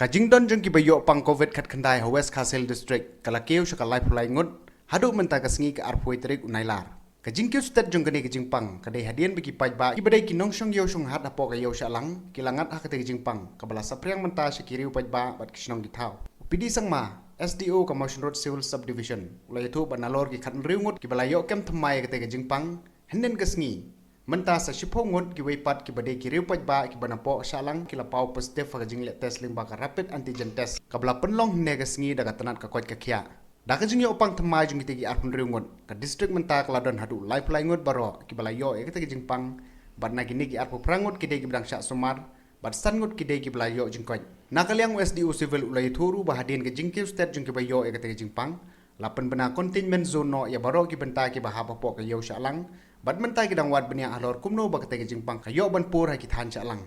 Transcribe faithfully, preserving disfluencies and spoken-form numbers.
Ka jingdon jong kiba ïoh pang covid khatkhyndai ha West Khasi Hills District ka la kiew sha ka laiphew lai ngut haduh mynta ka sngi ka arphew tarik u Nailar. Ka jingkiew stet jong kane ka jingpang ka dei hadien ba ki paidbah kiba dei ki nongshong ïew shong hat hapoh ka ïew Shahlang ki la ngat ha katei ka jingpang kaba la saphriang mynta sha ki riew paidbah bad ki shnong ki thaw. U P D Sangma, S D O ka Mawshynrut Civil Subdivision, u la ïathuh ba nalor ki khathynriew ngut kiba la ïoh kem thymmai ïa katei ka jingpang, hynnin ka sngi mynta sa shiphew ngut kiwei pat kiba dei ki riew paidbah kiba napoh Shahlang ki la paw positive ha ka jingleh test lyngba ka rapid antigen test kaba la pynlong hynne ka sngi da ka tnat ka koit ka khiah. Da ka jingïoh pang thymmai jong kitei ki arphew hynriew ngut, ka district mynta ka la don haduh laiphew lai ngut baroh kiba la ïoh ïa katei ka jingpang, bad na kine ki arphew phra ngut ki dei kiba dang shah sumar, bad san ngut ki dei kiba la ïoh jingkoit. Na ka liang u S D O Civil u la ïathuh ruh ba hadien ka jingkiew stet jong kiba ïoh ïa katei ka jingpang, la pynbna containment zone noh ïa baroh ki bynta kiba hap hapoh ka ïew Shahlang, bad mynta ki dang wad bniah halor kumno ba katei ka jingpang ka ïoh ban pur ha ki thaiñ Shahlang.